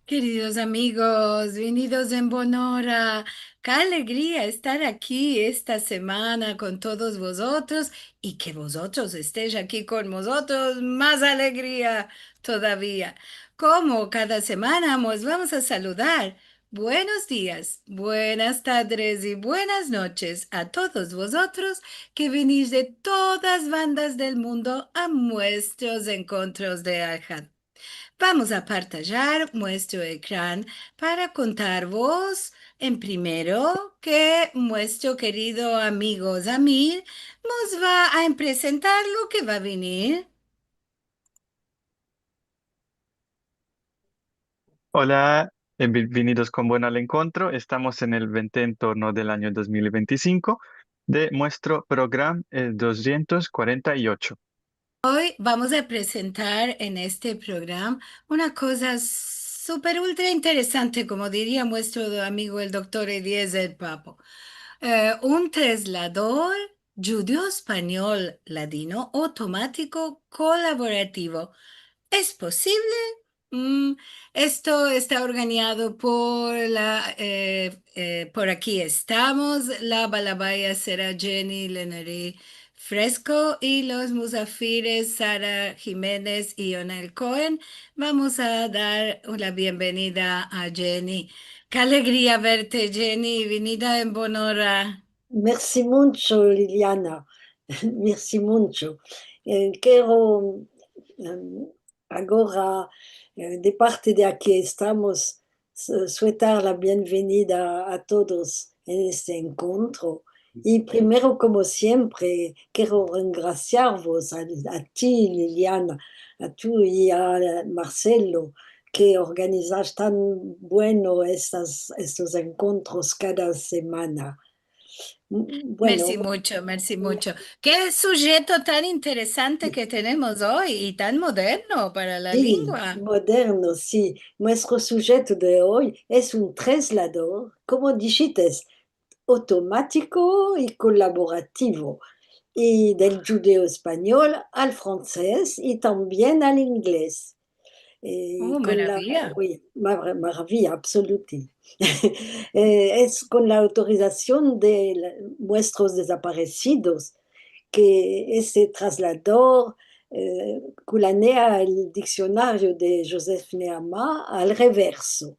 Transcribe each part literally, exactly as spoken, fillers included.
Keridos amigos, vinidos en bon ora. Ke alegria estar aki esta semana kon todos vozotros i ke vozotros estesh aki kon mozotros, mas alegria todavia. Komo kada semana, mos vamos a saludar. Buenos dias, buenas tadres i buenas noches a todos vozotros ke vinish de todas bandas del mundo a muestros enkontros de Alhad. Vamos a partajar muestro ekran para kontarvos en primero ke muestro kerido amigo Zamir mos va a presentar lo ke va a venir. Ola, eh, bi-, binidos kon bon al enkontro. Estamos en el vente entorno del anyo dos mil i vente i sinko de muestro program, eh, dosientos kuarenta i ocho. Oy vamos a presentar en este program una koza super ultra interesante, komo diria muestro amigo el doktor Eliezer Papo. Eh, un traslador djudeo-espanyol ladino otomatiko kolaborativo. Es posivle? Mm, esto esta organiado por la, eh, eh, por Aki Estamos, la balabaya sera Jenny Leneri Fresko i los musafires Sara Jimenez i Yonel Cohen. Vamos a dar la bienvenida a Jenny. Ke alegria verte, Jenny. Vinida en bon ora. Mersi muncho, Liliana. Mersi muncho. Eh, kero, em, agora, eh, de parte de Aki Estamos, su-, suetar la bienvenida a todos en este enkontro. I primero, komo siempre, kero engrasiarvos a, a ti, Liliana, a tu i a Marcelo, ke organizash tan bueno estas, estos enkontros kada semana. Mm, bueno, mersi muncho, mersi muncho. Ke sujeto tan interesante ke tenemos oy i tan moderno para la lengua. Si, moderno, si. Muestro sujeto de oy es un traslador, komo dishites, otomatiko i kolaborativo, i del djudeo-espanyol al fransez i tambien al inglez. Eh, Oh, kon la, maravia. Oui, mara-, maravia absoluta. Eh, es kon la autorizasion de la, Muestros Desaparesidos, ke este traslador, eh, kulanea el diksionario de Joseph Neama al reverso.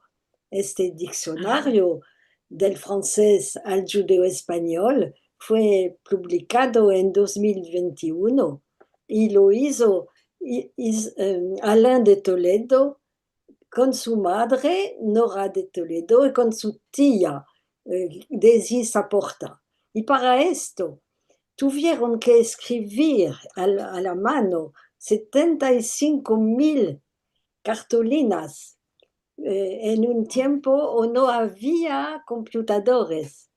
Este diksionario del fransez al djudeo-espanyol fue publikado en dos mil vente i uno i lo izo, i-, iz-, em, Alain de Toledo kon su madre, Nora de Toledo, i kon su tia, eh, Daisy Saporta. I para esto tuvieron ke eskrivir al-, a la mano setenta i sinko mil kartolinas, eh, en un tiempo o no avia komputadores.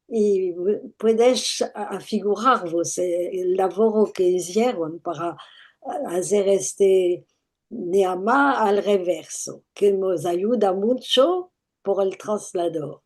I puedesh a-, afigurarvos, eh, el lavoro ke izieron para, a-, azer este Neama al reverso, ke mos ayuda muncho por el traslador.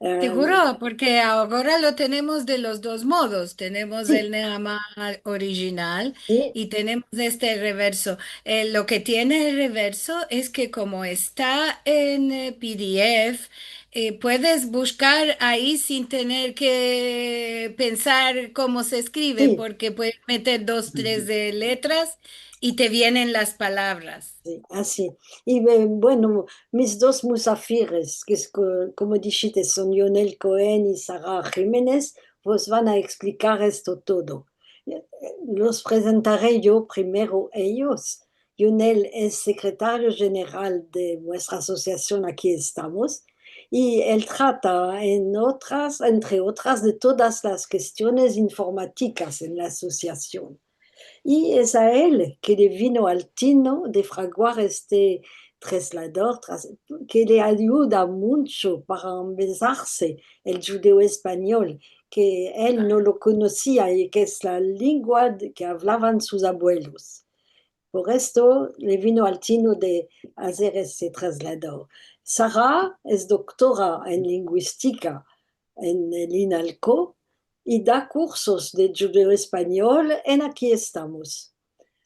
Em, Seguro, porke agora lo tenemos de los dos modos. Tenemos si. El Neama orijinal Si. I tenemos este reverso. Eh, lo ke tiene el reverso es ke komo esta en, eh, P D F, eh, puedes bushkar ayi sin tener ke pensar komo se eskrive, Si. Porke puedes meter dos, tres, Uhu. eh, letras i te vienen las palavras. Si, ansi. I, eh, bueno, mis dos musafires, ke es ko-, komo dishites, son Yonel Cohen i Sara Jimenez, vos van a eksplikar esto todo. Eh, los prezentare yo primero eyos. Yonel es sekretario jeneral de muestra asosiasion Aki Estamos, i el trata, en otras, entre otras, de todas las kestiones informatikas en la asosiasion. I es a el ke le vino al tino de fraguar este traslador, tras-, ke le ayuda muncho para ambezarse el djudeo-espanyol, ke el no lo konosia i ke es la lengua de, ke avlavan sus abuelos. Por esto le vino al tino de azer este traslador. Sara es doktora en linguistika en el INALCO i da kursos de djudeo-espanyol en Aki Estamos.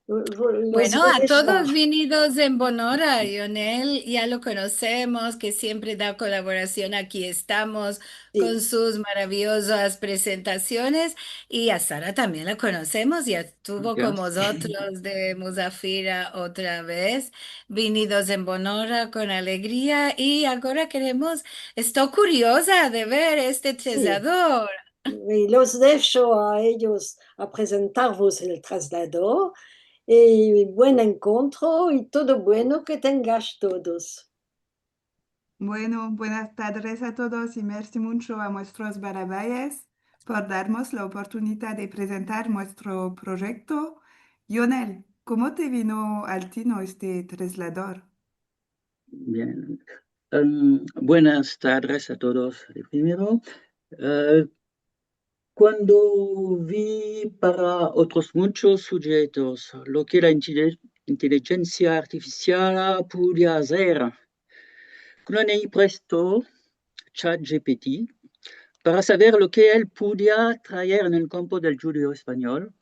Bueno, a todos vinidos en bon ora. Lionel ya lo konosemos, ke siempre da kolaborasion. Aki estamos kon sus maraviozas prezentasiones. I a Sara tambien la konosemos, ya estuvo kon mozotros de muzafira otra vez. Vinidos en bon ora, kon alegria. I agora keremos, esto kurioza de ver este trezlador. I los desho a eyos a prezentarvos el trezlador. I buen enkontro i todo bueno ke tengash todos. Bueno, buenas tadres a todos i mersi muncho a muestros barabayes por darmos la oportunidad de prezentar muestro proyekto. Lionel, komo te vino al tino este trezlador? Bien. Em, buenas tadres a todos de primero. Eh, kuando vi para otros munchos sujetos lo ke la intele-, intelijensia artifisial pudia azer, klonei presto ChatGPT para saver lo ke el pudia traer en el kampo del djudeo-espanyol,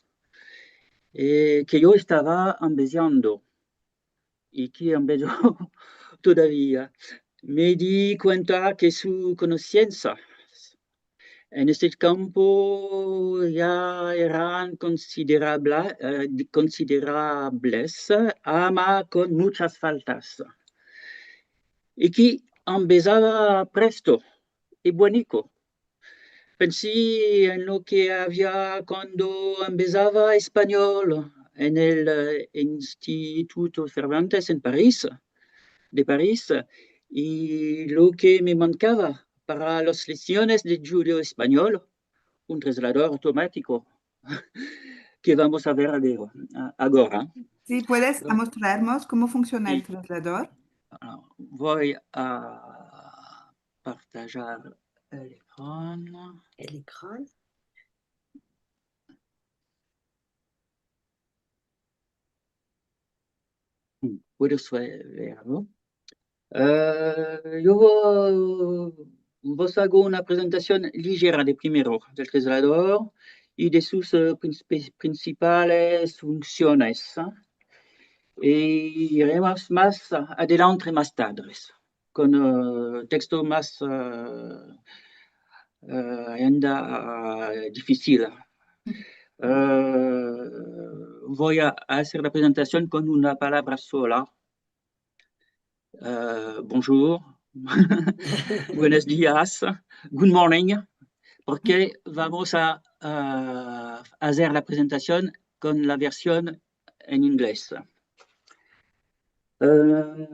eh, ke yo estava ambeziando i ke ambezo todavia. Me di kuenta ke su konosiensa en este kampo ya eran konsiderabla-, eh, di-, konsiderables, ama kon muchas faltas. I ke ambezava presto i bueniko. Pensi en lo ke avia kuando ambezava espanyol en el, eh, Instituto Cervantes en Paris, de Paris, i lo ke me mankava para las lesiones de djudeo-espanyol, un trezlador automatiko ke vamos a ver agora, a-, agora. Si puedes amostrarmos komo funsiona el trezlador. Ah, vo a partajar el ekran. El ekran. Mm, puedes ve-, ver, no? Eh, yo vo-, vos ago una prezentasion lijera de primero del trezlador i de sus, eh, prinsip-, prinsipales funksiones, eh? I iremos mas adelante mas tadres kon, eh, teksto mas, eh, eh, ainda, eh, difisil. Eh, vo a azer la prezentasion kon una palavra sola. Eh, bonjour, buenos dias, good morning, porke vamos a, eh, azer la prezentasion kon la version en inglez. Eh,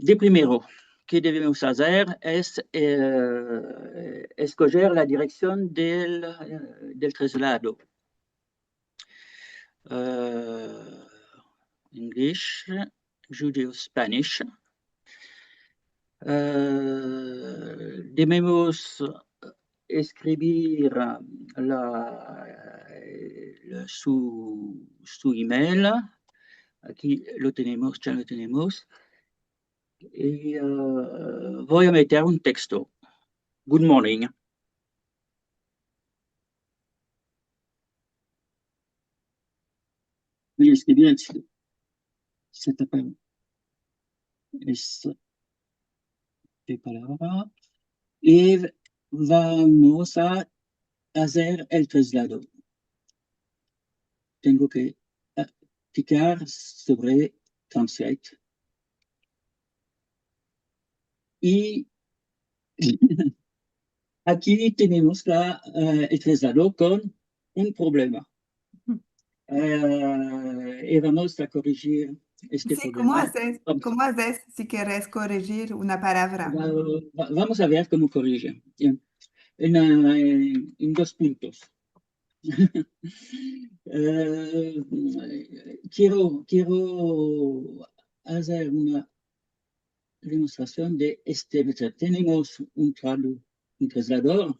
de primero ke devemos azer es, eh, eskojer la direksion del, eh, del trezlado. Eh, English, Judeo-Spanish. Eh, devemos eskrivir la, la, su, su email. Aki lo tenemos, ya lo tenemos. I, eh, vo a meter un teksto. Good morning. Voy a escribir este, esta pa-, esta palavra. I vamos a azer el trezlado. Tengo ke, eh, pikar sovre translate. I aki tenemos la, eh, el trezlado kon un problema. Eh, i vamos a korijir este problema. Si, komo azes, komo azes si keres korijir una palavra? Va-, va-, vamos a ver komo korijir. Bien. En, eh, en dos puntos. Eh, kero, kero azer una demostrasion de este. Tenemos un tradu-, un trezlador,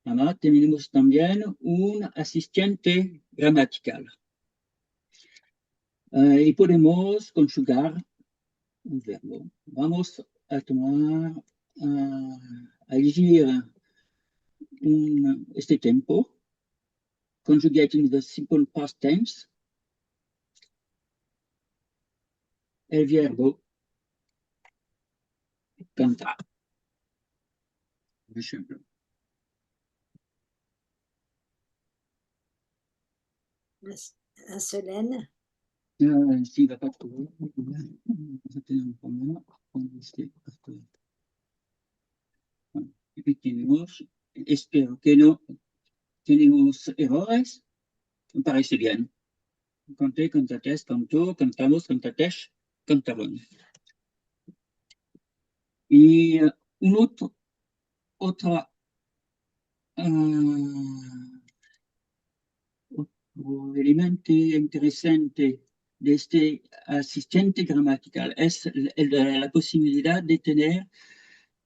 ama tenemos tambien un asistente gramatikal. Eh, i podemos konjugar un verbo. Vamos a tomar, a, a eligir un, este tiempo, conjugating the simple past tense, el vierbo kantar. Por enshemplo. As-, Aselene. Ah, si, va pa tro. Vamos a tener un problema con este. Bueno, ayi tenemos, espero ke no tenemos erores. Me parese bien. Kante, kantates, kanto, kantamos, kantates, kantaron. I, eh, un otro, otra, eh, otro elemento interesante de este asistente gramatikal es el, el de la posibilidad de tener,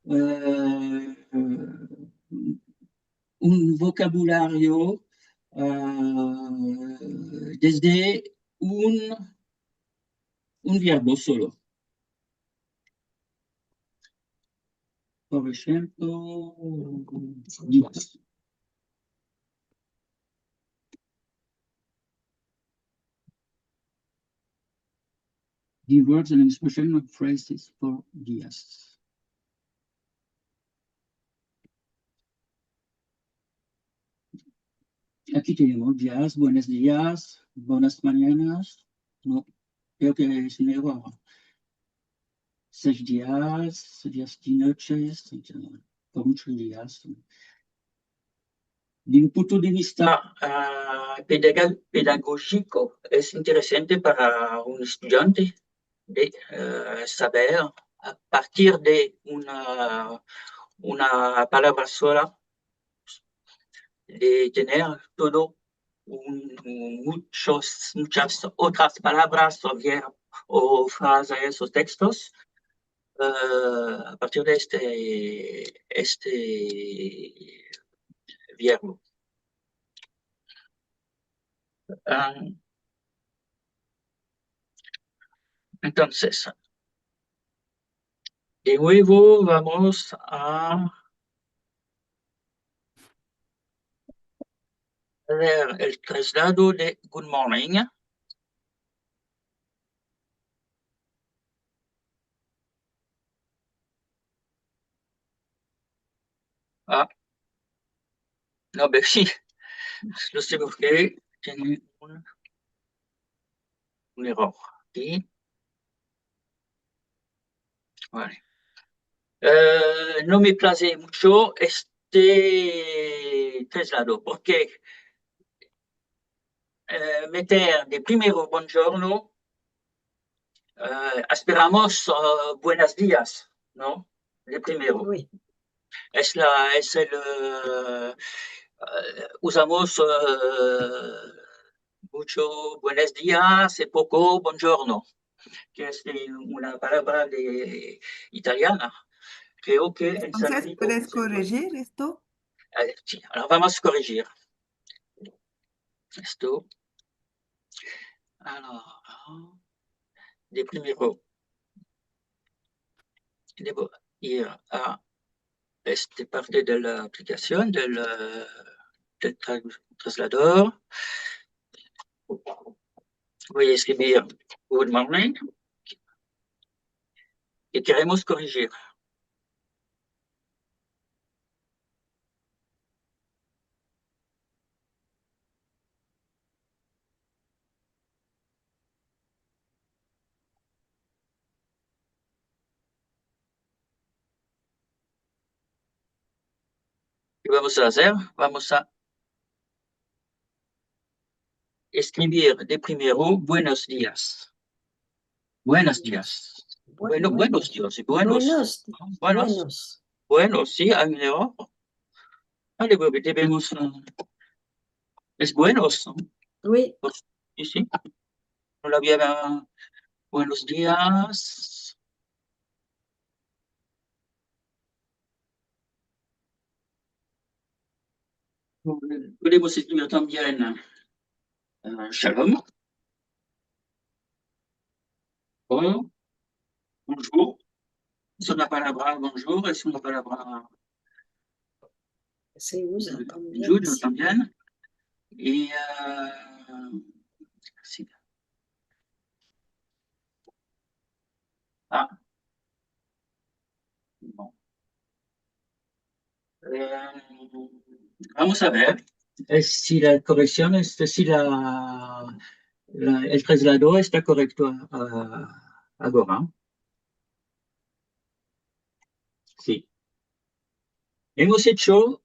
eh, un vokabulario, eh, desde un, un vierbo solo. Por enshemplo, dias. Give words and expression of phrases for dias. Aki tenemos dias, buenos dias, buenas mañanas. No, kreo ke es un eror. Sesh dias, dias de noches, por munchos dias. De un punto de vista, ah, pedaga-, pedagojiko, es interesante para un estudiante de, eh, saver a partir de una, una palavra sola, de tener todo un, munchos, munchas otras palavras o vierb-, o frazes o tekstos, eh, a partir de este, este vierbo. Ah, entonses, de muevo vamos a ver el traslado de good morning. Ah. No, pero si. No se por ke tiene un, un eror aki. Vale. Eh, no me plaze muncho este traslado, porke, eh, meter de primero bonjorno, eh, asperamos, eh, buenos dias, no? De primero. Oui. Es la, es el, eh, eh, uzamos, eh, muncho buenos dias i poko bonjorno, ke es de una palavra de italiana. Kreo ke en Entonses, sardin puedes también se puede korejir esto? Eh, si, alora vamos a korejir esto. Alora, de primero, devo ir a este parte de la aplikasion del, eh, del tra-, traslador. Vo a eskrivir good morning. I keremos korejir. Ke vamos a azer? Vamos a eskrivir de primero buenos dias. Buenos dias. Bueno, buenos dias, buenos. Buenos, buenos. Buenos, si, ay, no. Ale, bueno, devemos, eh, es buenos, no? Oui. Si, si. No lo avia, buenos dias. Podemos eskrivir tambien, eh, shalom. O bonjour. Es una palavra, bonjour, es una palavra se uza tambien, se uza tambien. I, eh, si. Ah. Bon. Eh, vamos a ver, eh, si la koreksion es, si la, la, el traslado esta korekto a, a, agora. Si. Emos echo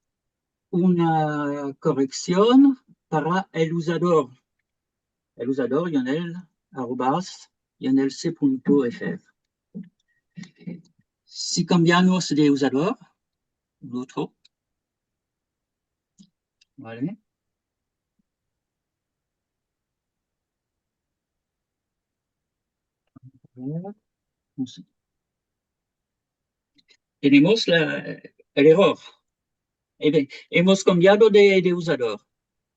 una koreksion para el uzador. El uzador, Yonel, arobas, yonelse punto fr. Si kambiamos de uzador, el otro, vale. Tenemos la, el eror. Eh bien, emos kambiado de, de uzador,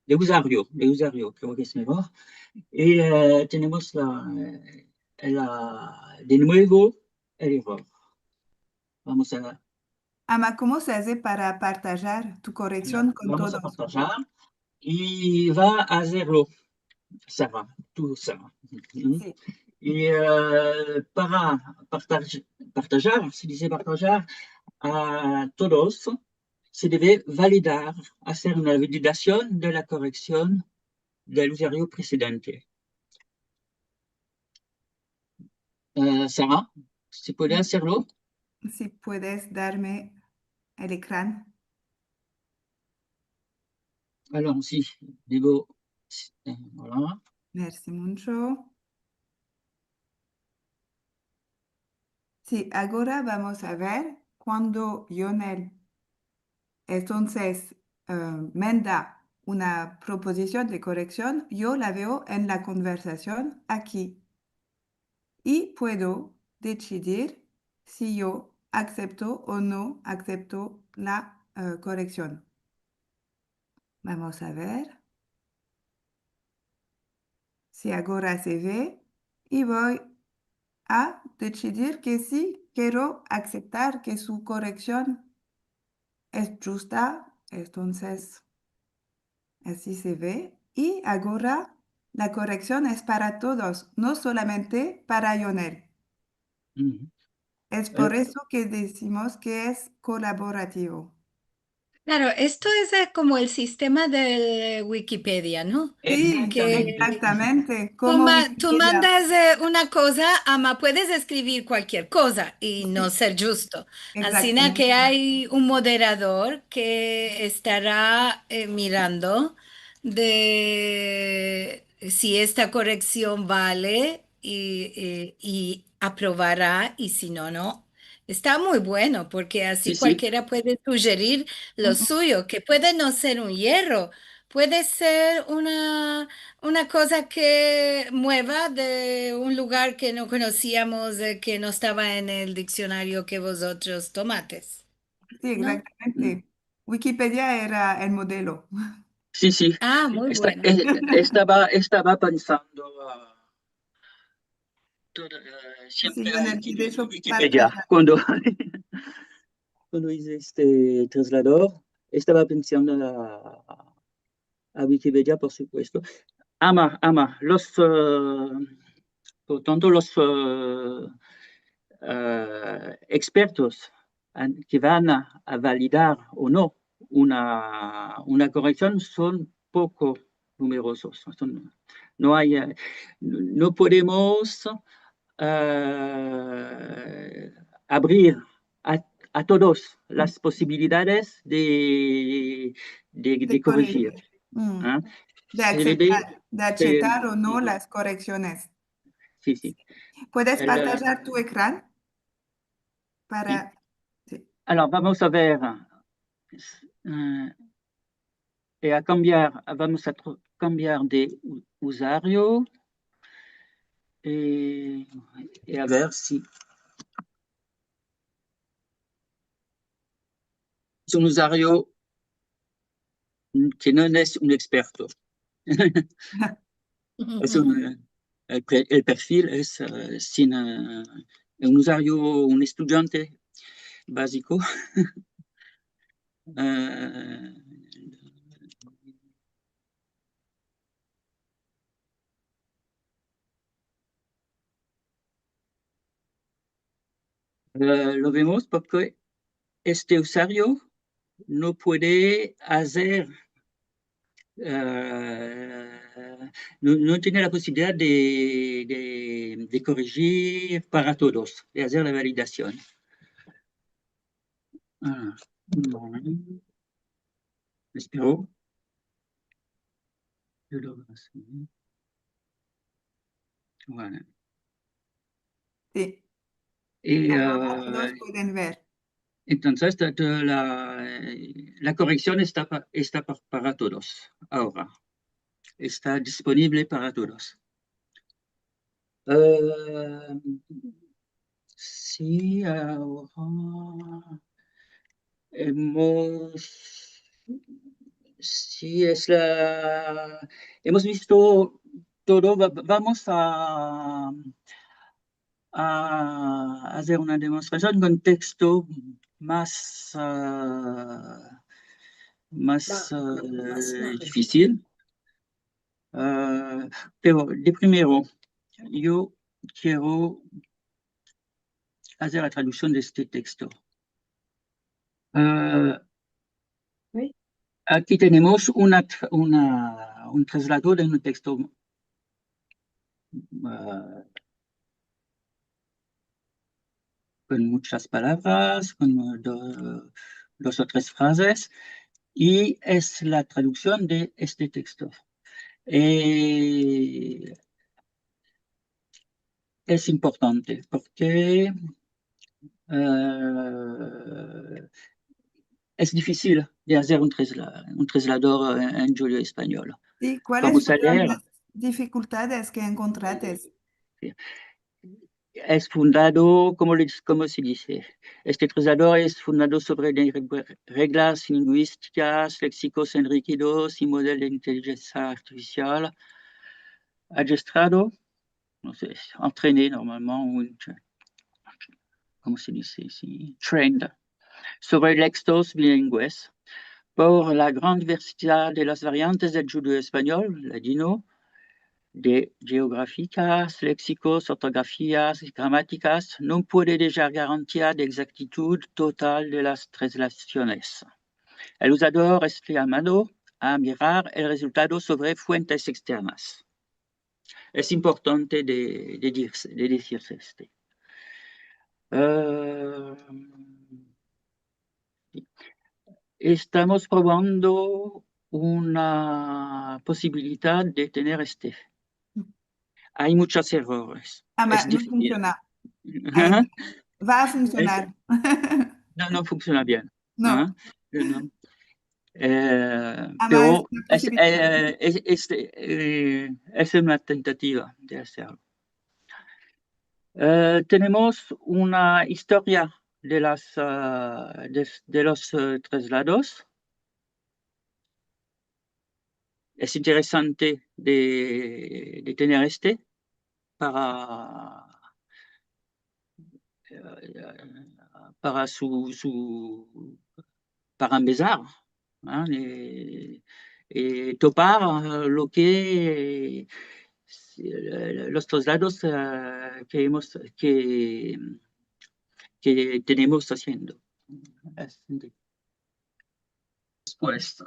de uzario, de uzario, kreo ke es mejor. I, eh, tenemos la, eh, la, de muevo el eror. Vamos a Ama, komo se aze para partajar tu koreksion kon todos? Vamos a partajar i va a azerlo Sara, tu Sara. Si. I, eh, para partaj-, partajar, se dize partajar a todos, se deve validar, azer una validasion de la koreksion del uzario presedente. Eh, Sara, si puede azerlo? Si puedes darme el ekran. Alor, si, digo, si, eh, voilà. Mersi muncho. Si, agora vamos a ver kuando Yonel, entonses, eh, manda una propozision de koreksion, yo la veo en la konversasion aki. I puedo desidir si yo aksepto o no aksepto la, eh, koreksion. Vamos a ver si agora se ve i vo a desidir ke si kero akseptar ke su koreksion es djusta, entonses Asi se ve. I agora la koreksion es para todos, no solamente para Yonel. Es por eso ke dizimos ke es kolaborativo. Klaro, esto es, eh, komo el sistema de Wikipedia, no? Si, ke egzaktamente. Komo tu ma-, tu Wikipedia. Mandas, eh, una koza, ama puedes eskrivir kualkier koza i no ser djusto. Ansina ke ay un moderador ke estara, eh, mirando de si esta koreksion vale i, i, i aprovara, i si no, no. Esta muy bueno, porke ansi kualkiera puede sujerir lo suyo, ke puede no ser un yerro, puede ser una, una koza ke mueva de un lugar ke no konosiamos, eh, ke no estava en el diksionario ke vozotros tomates. Si, no? Egzaktamente. Wikipedia era el modelo. Si, si. Ah, muy bueno. Esta-, eh, estava, estava pensando, ah, toda, eh, siempre en Wikipedia. Kuando, kuando ize este traslador, estava pensando a, a Wikipedia, por supuesto. Ama, ama, los, eh, por tanto, los, eh, eh, ekspertos an-, ke van a, a validar o no una, una koreksion son poko numerosos. Son, no ay, eh, no podemos, eh, avrir a, a todos las posibilidades de, de, de korejir. De korejir. De akseptar, de akseptar o no las koreksiones. Si, si. Puedes partajar tu ekran? Para, si. Alor, vamos a ver, eh, e a kambiar, vamos a tro-, kambiar de u-, uzario, eh, e a ver si es un uzario ke no es un eksperto. Es un, eh, el pre-, el perfil es, eh, sin, eh, un uzario, un estudiante baziko. Eh, Eh, lo vemos porke este usario no puede azer, eh, no, no tiene la posibilidad de, de, de korijir para todos, de azer la validasion. Ah, un momento. Espero. Yo lo voy a hacer. Voilà. Si. I, ah, todos pueden ver. Entonses, ta-, ta-, la, la koreksion esta pa-, esta pa-, para todos agora. Esta disponivle para todos. Eh, si, agora emos, si es la, emos visto todo, va-, vamos a, a azer una demostrasion kon teksto mas, ah, mas, ah, difisil. Ah, pero de primero, yo kero azer la traduksion de este teksto. Ah, si. Aki tenemos una tra-, una, un traslado de un teksto, ah, kon munchas palavras, kon, ah, do-, dos o tres frazes, i es la traduksion de este teksto. Eh, es importante porke, eh, es difisil de azer un trasla-, un traslador en, en djudeo-espanyol. I kualas son las difikultades ke enkontrates? Si. Es fundado, komo le, komo se dize? Este traslador es fundado sovre de reg-, reglas linguistikas, leksikos enrikidos i model de intelijensia artifisial adiestrado, no se, entrené normalman, un, komo se dize? Si, trained, sovre lekstos bilingües por la gran diversidad de las variantes del djudeo-espanyol ladino, de geografikas, leksikos, ortografias i gramatikas, no puede dejar garantia de egzaktitud total de las traslasiones. El uzador esta yamado a mirar el rezultado sovre fuentes eksternas. Es importante de, de dirse, de dizirse este. Eh, estamos provando una posibilidad de tener este. Ay munchos erores. Ama, es difisil. No funksiona. Ay, va a funksionar. No, no funksiona bien. No. Ah, no. Eh, ama pero es, eh, es, es, eh, es una tentativa de azerlo. Eh, tenemos una istoria de las, ah, de, de los, eh, traslados. Es interesante de, de tener este para, eh, para su, su, para empesar, eh, eh, topar, eh, lo ke, eh, los traslados, eh, ke emos, ke, ke tenemos aziendo. Despues,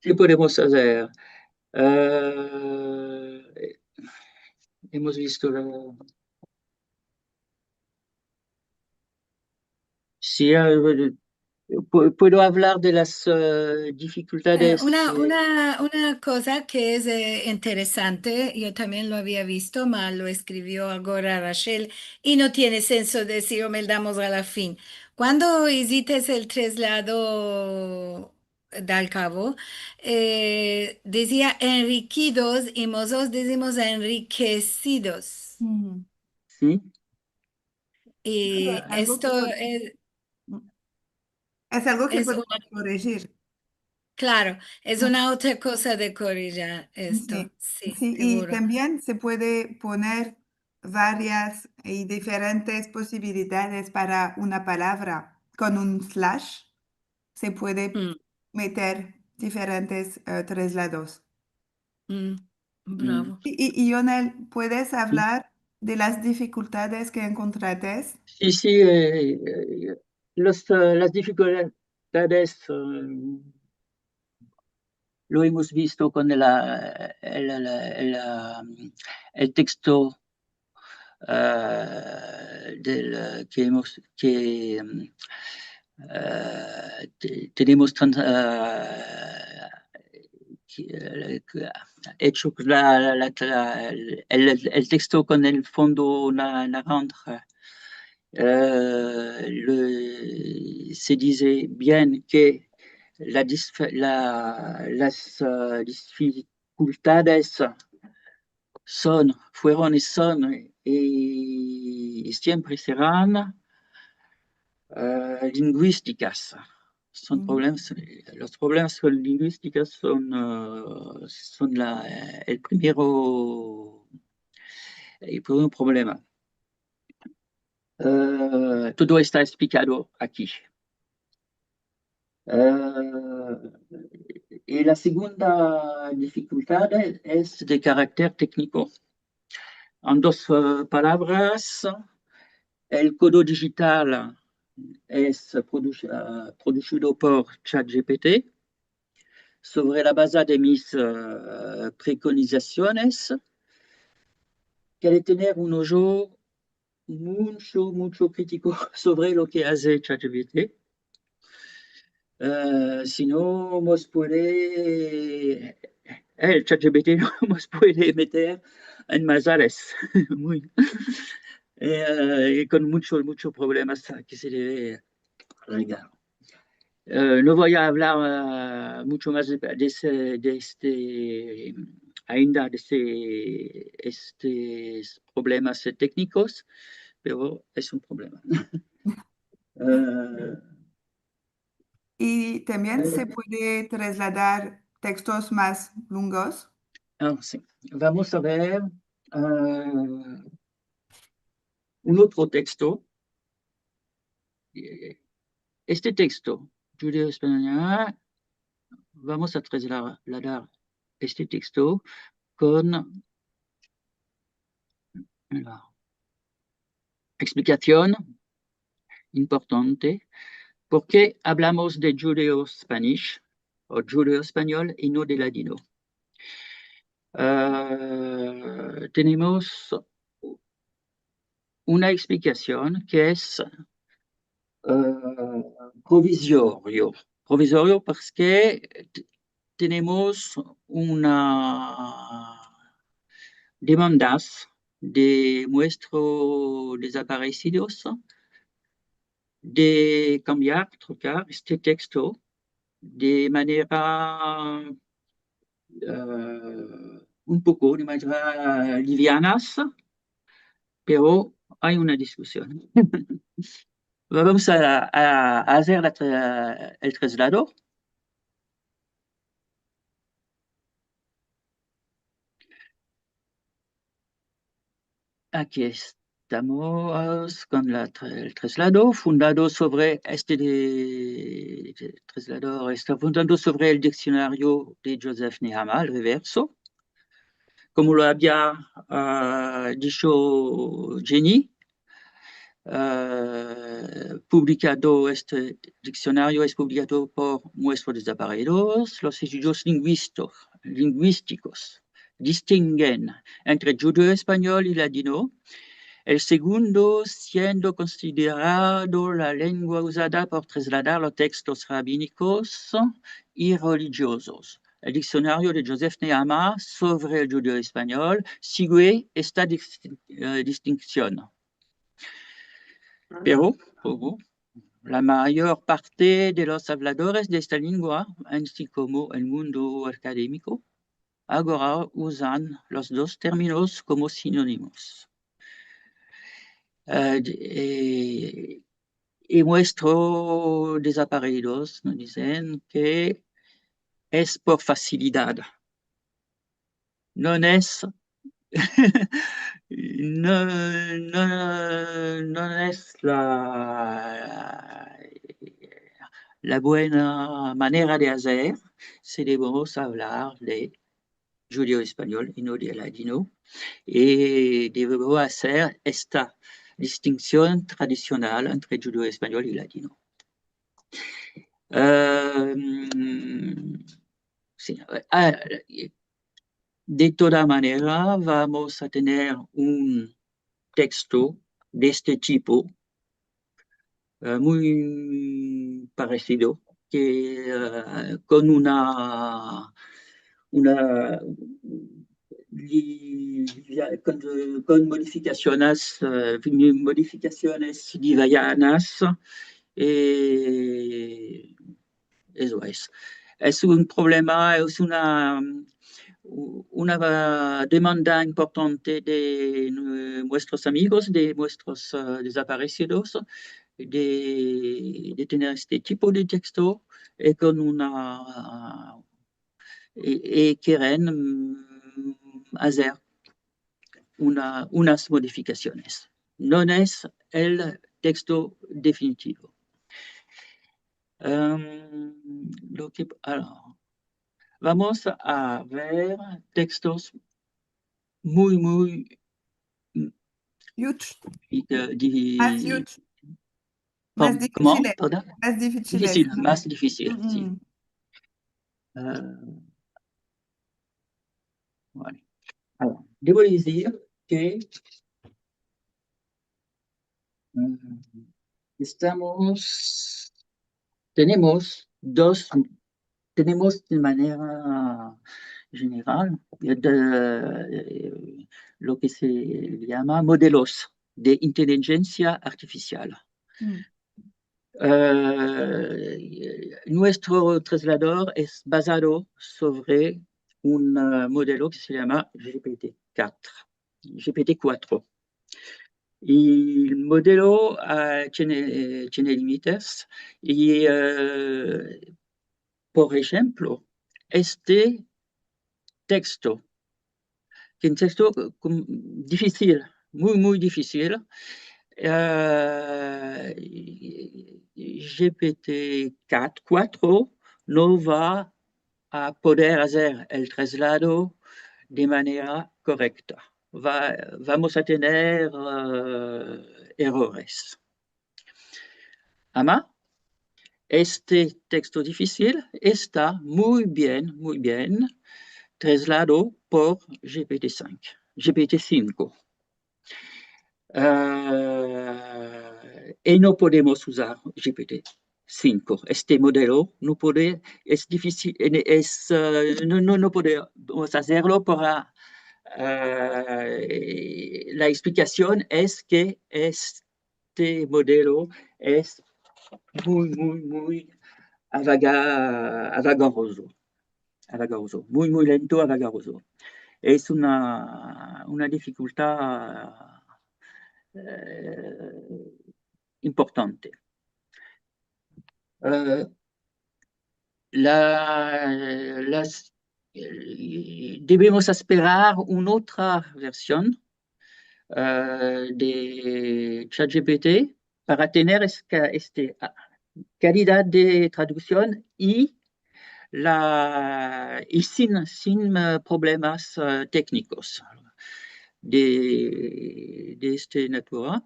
ke podemos azer? Eh, emos visto la, si, eh, pu-, puedo avlar de las, eh, difikultades, eh, una, una, una koza ke es, eh, interesante, yo tambien lo avia visto, ma lo eskrivio agora Rachel, i no tiene senso dizir, o meldamos a la fin. Kuando izites el traslado dal kavo, eh, dizia enrikidos i mozotros dizimos enrikesidos. Si. I esto es, es algo ke podemos korijir. Klaro, es una otra koza de korijir esto. Si, si, i tambien se puede poner varias i diferentes posibilidades para una palavra. Kon un slash se puede meter diferentes, eh, traslados. Bravo. I, i, i, Yonel, puedes avlar de las difikultades ke enkontrates? Si, si, e, e, los, e, las difikultades, e, lo emos visto kon el, el, el, el, e, el teksto, e, del, e, ke emos, ke, mm, e, te-, tenemos tran-, e, ke, e, ke, echo la, la, la, la, el, el, el teksto kon el fondo na-, naranja. E, le, se dize bien ke la disf-, la, las, e, difikultades son, fueron i son, i siempre seran, e, linguistikas. Son problemas, los problemas linguistikas son, e, son la, el primero, el primer problema. E, todo esta eksplikado aki. E, i la segunda difikultad es de karakter tekniko. En dos, e, palavras, el kodo dijital es produ-, e, produsido por ChatGPT sovre la baza de mis, e, prekonizasiones, ke al tener un ojo muncho, muncho kritiko sovre lo ke aze ChatGPT. E, si no, mos puede, el ChatGPT mos puede meter en mazales. Muy. E, e kon muncho, muncho problemas ke se deve arreglar. E, no vo a avlar, e, muncho mas de, de este, de este, ainda de este, estes problemas teknikos, pero es un problema. E, I tambien se puede trasladar tekstos mas lungos. A, si. Vamos a ver, e, un otro teksto. E, este teksto, djudeo-espanyol, vamos a trasladar este teksto kon la eksplikasion importante, por ke avlamos de djudeo-spanish o djudeo-espanyol i no de ladino. E, tenemos una eksplikasion ke es, e, provizorio. Provizorio porke t-, tenemos una demandas de muestros dezaparesidos de kambiar, trokar este teksto de manera, e, un poko, de manera livianas, pero ay una diskusion. Vamos a, a, a azer la tra-, el traslado. Aki estamos kon la tra-, el traslado, fundado sovre este de, de traslado, esta fundado sovre el diksionario de Joseph Nehama, al reverso. Komo lo avia, a, disho Jenny, a, publikado, este diksionario es publikado por Muestros Dezaparesidos. Los estudios linguisto-, linguistikos distinguen entre djudeo-espanyol i ladino, el segundo siendo konsiderado la lengua uzada por trasladar los tekstos rabinikos i relijiozos. El diksionario de Joseph Nehama sovre el djudeo-espanyol sigue esta dis-, e, distinsion. Pero, pero, la mayor parte de los avladores de esta lengua, ansi komo el mundo akademiko, agora uzan los dos terminos komo sinonimos. E, e, i Muestros Dezaparesidos nos dizen ke es por fasilidad. No es, no, no, no es la, la buena manera de azer si devemos avlar de djudeo-espanyol i no de ladino, i devo azer esta distinsion tradisional entre djudeo-espanyol i ladino. Em, si, a, de toda manera, vamos a tener un teksto de este tipo, eh, muy paresido, ke, eh, kon una, una, li-, li-, kon, kon modifikasiones, eh, modifikasiones livianas, eh, Esto es. Es un problema, es una, u-, una demanda importante de nu-, muestros amigos, de muestros, eh, dezaparesidos, de, de tener este tipo de teksto, i kon una, i, i keren, mm, azer una, unas modifikasiones. No es el teksto definitivo. Em, lo ke, alor, vamos a ver tekstos muy, muy, mm, Huge. Di-, di-, Mas huge. Mas kom-, komo? Difisil. Pardon? Mas difisil. Difisil, mas difisil, si. Mm. Eh, vale. Alor, devo dizir ke, mm, estamos, tenemos dos, tenemos de manera jeneral, eh, de, eh, lo ke se yama modelos de intelijensia artifisial. Mm. Eh, muestro traslador es bazado sovre un, eh, modelo ke se yama G P T kuatro. G P T kuatro. I el modelo, eh, tiene, tiene limites i, eh, por enshemplo, este teksto, ke es un teksto, eh, kom-, difisil, muy, muy difisil, eh, G P T kuatro no va a poder azer el traslado de manera korekta. Va, vamos a tener, eh, erores. Ama, este teksto difisil esta muy bien, muy bien traslado por G P T sinko, G P T sinko. Eh, i no podemos uzar G P T sinko. Este modelo no puede, es difisil, es, eh, no, no, no podemos azerlo para, eh, la eksplikasion es ke es este modelo es muy, muy, muy avaga-, avagarozo. Avagarozo. Muy, muy lento, avagarozo. Es una, una difikultad, eh, importante. Eh, la, las, eh, devemos asperar una otra version, eh, de ChatGPT para tener es-, este, a, kalidad de traduksion i la, i sin, sin, eh, problemas, eh, teknikos de, de este natura.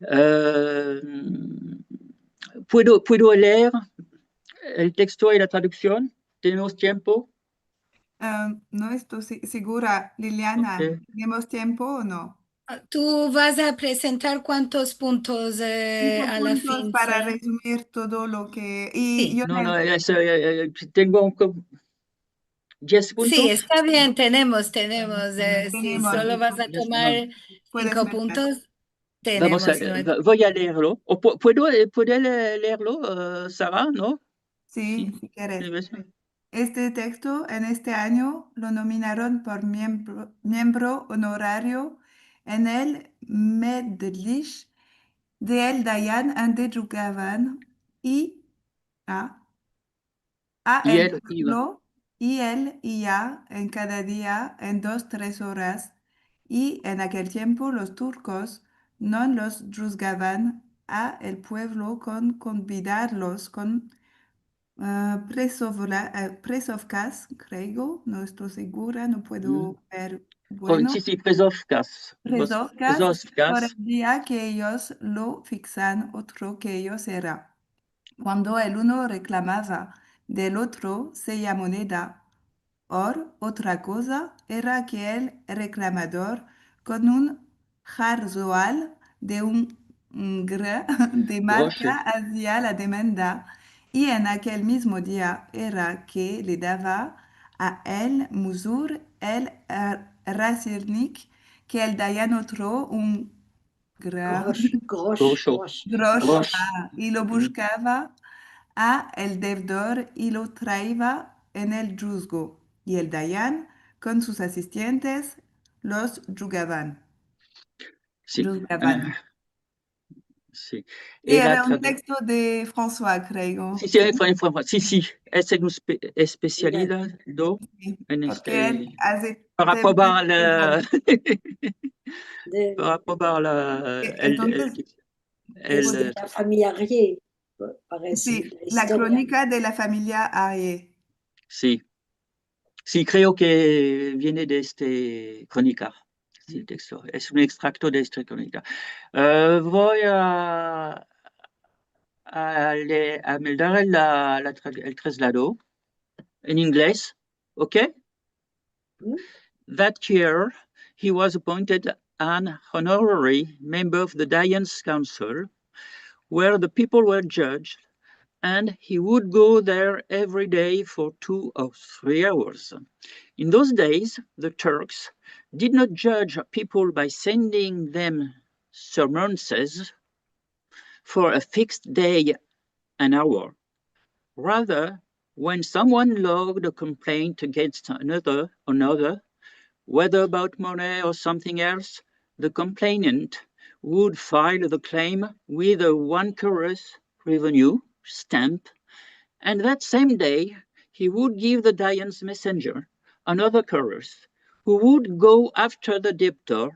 Eh, puedo, puedo leer el teksto i la traduksion? Tenemos tiempo? Ah, no esto si-, segura, Liliana, Ok. Tenemos tiempo o no? Ah, tu vas a prezentar kuantos puntos, eh, Sinko a la puntos fin, para si? Rezumir todo lo ke, i Si. Yo no, no, es, eh, eh, tengo un co-, diez puntos. Si, esta bien, tenemos, tenemos, eh, si Tenemos. Solo vas a tomar sinko puntos, Vamos a, tenemos nueve. Vo-, vo a leerlo. O pu-, puedo, eh, puede le-, leerlo, eh, Sara, no? Si, si keres. Si, si. Este teksto, en este anyo, lo nominaron por miembro, miembro onorario en el Medlish del Dayan ande djugavan i a, a el puevlo, i el i a en kada dia en dos, tres oras, i en akel tiempo los turkos no los djugavan a el puevlo kon konvidarlos kon eh, Presovla-, eh, Presovkas, kreo, no esto segura, no puedo ver. Oh, bueno, si, si, Presovkas. Presovkas, por el dia ke eyos lo fiksan otro ke eyos era. Kuando el uno reklamava del otro seya moneda, or otra koza era ke el reklamador kon un jarzoal de un, mm, gra-, de marka azia la demanda, i en akel mizmo dia era ke le dava a el muzur el, eh, rasirnik ke el dayan otro un gra-, Grosh, grosh, Grosh. grosh. Ah, i lo bushkava a el devdor i lo traiva en el djuzgo, i el dayan kon sus asistientes los djugavan. Si. Djugavan. Si. I era Era un tradu- teksto de François, kreo. Si, si, Fran-, Fran-, si, si. Es una espe-, espesialidad do Si. en Ke el este aze para tempo aprobar la De, para aprobar la Eh, el, entonces, el, el, es de la famiya Arrié, parese, si, la la istoria. kronika de la famiya Arrié. Si. Si, kreo ke viene de este kronika. Si, el teksto. Es un ekstrakto de este kronika. Eh, vo a, a le-, a meldar el, la, la tra-, el traslado en inglez, ok? Mm. That year, he was appointed an honorary member of the Dayan's Council, where the people were judged, and he would go there every day for two or three hours. In those days, the Turks did not judge people by sending them summonses for a fixed day and hour. Rather, when someone logged a complaint against another, another, whether about money or something else, the complainant would file the claim with a one koros revenue stamp, and that same day he would give the Dayan's messenger another koros, who would go after the debtor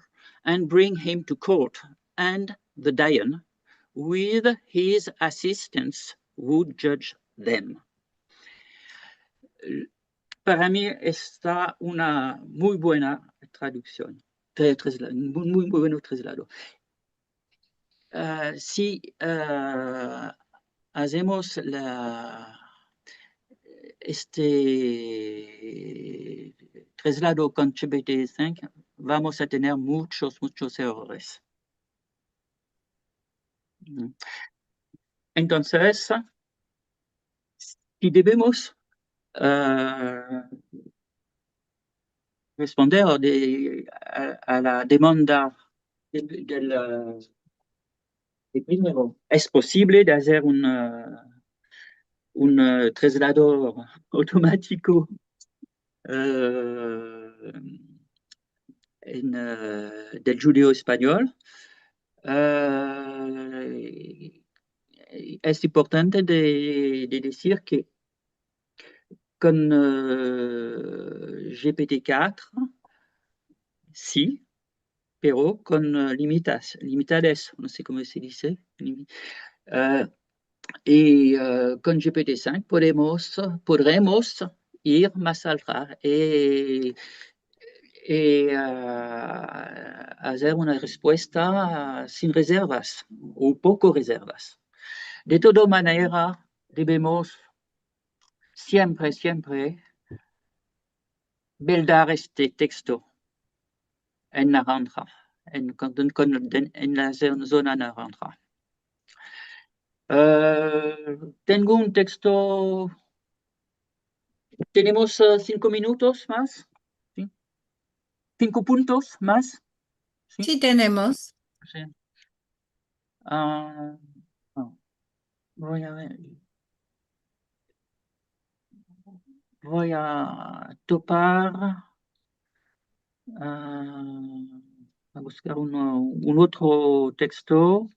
and bring him to court, and the Dayan, with his assistants, would judge them. Para mi esta una muy buena traduksion, tra-, trasla-, muy, muy, muy bueno traslado. Eh, si, eh, azemos la, este traslado kon G P T cinq, vamos a tener muchos, muchos errores. Mm. Entonses, si devemos, eh, responder de, a, a la demanda del, del, eh, de primero, es posivle de azer un, eh, un, eh, traslado automatiko, eh, en, eh, del djudeo-espanyol? Eh, es importante de, de dizir ke kon, eh, G P T cuatro, si, pero kon, eh, limitas, limitades, no se komo se dize, limi-, eh, i, eh, kon G P T cinq podemos, podremos ir mas altra i, i, eh, azer una respuesta sin rezervas o poko rezervas. De toda manera, devemos siempre, siempre meldar este teksto en naranja, en, kon, kon, en, en la zo-, zona naranja. Eh, tengo un teksto. Tenemos, eh, sinko minutos mas? Si? Sinko puntos mas? Si? Si tenemos. Si. Ah, no. Vo a ver. Vo a topar, ah, a buskar un, un otro teksto.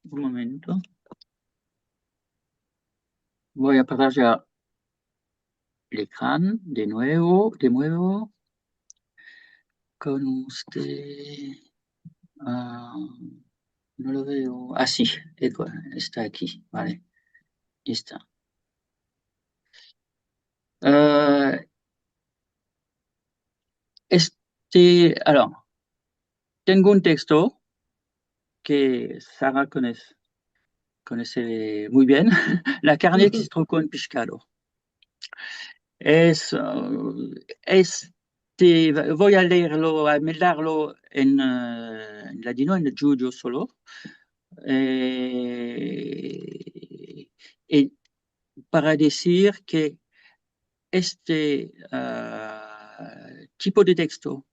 Un momento. Vo a partajar el ekran de muevo, de muevo. Kon usted, ah, no lo veo. Ah, si, eko, esta aki, vale. Esta. Eh, este, alors, tengo un teksto ke Sara konoze, konoze muy bien, La karne ke se troko en pishkado. Es, eh, este, vo a leerlo, a meldarlo en, eh, en ladino, en djudio solo. Eh, i para dizir ke este, ah, tipo de teksto,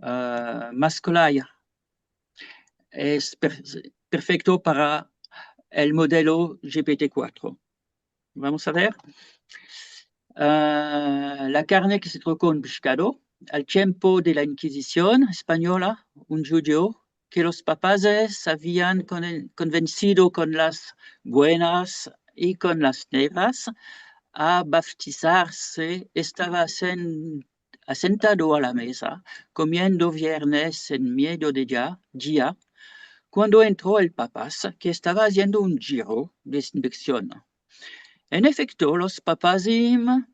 ah, maskolaia, es per-, perfekto para el modelo G P T kuatro. Vamos a ver. Ah, La karne ke se troko en pishkado. Al tiempo de la Inkizision espanyola, un djudio ke los papazes avian kon-, konvensido kon las buenas i kon las negras a baptizarse estava sen-, asentado a la meza, komiendo viernes en medio de dia, dia, kuando entro el papaz, ke estava aziendo un giro de inspeksion. En efekto, los papazim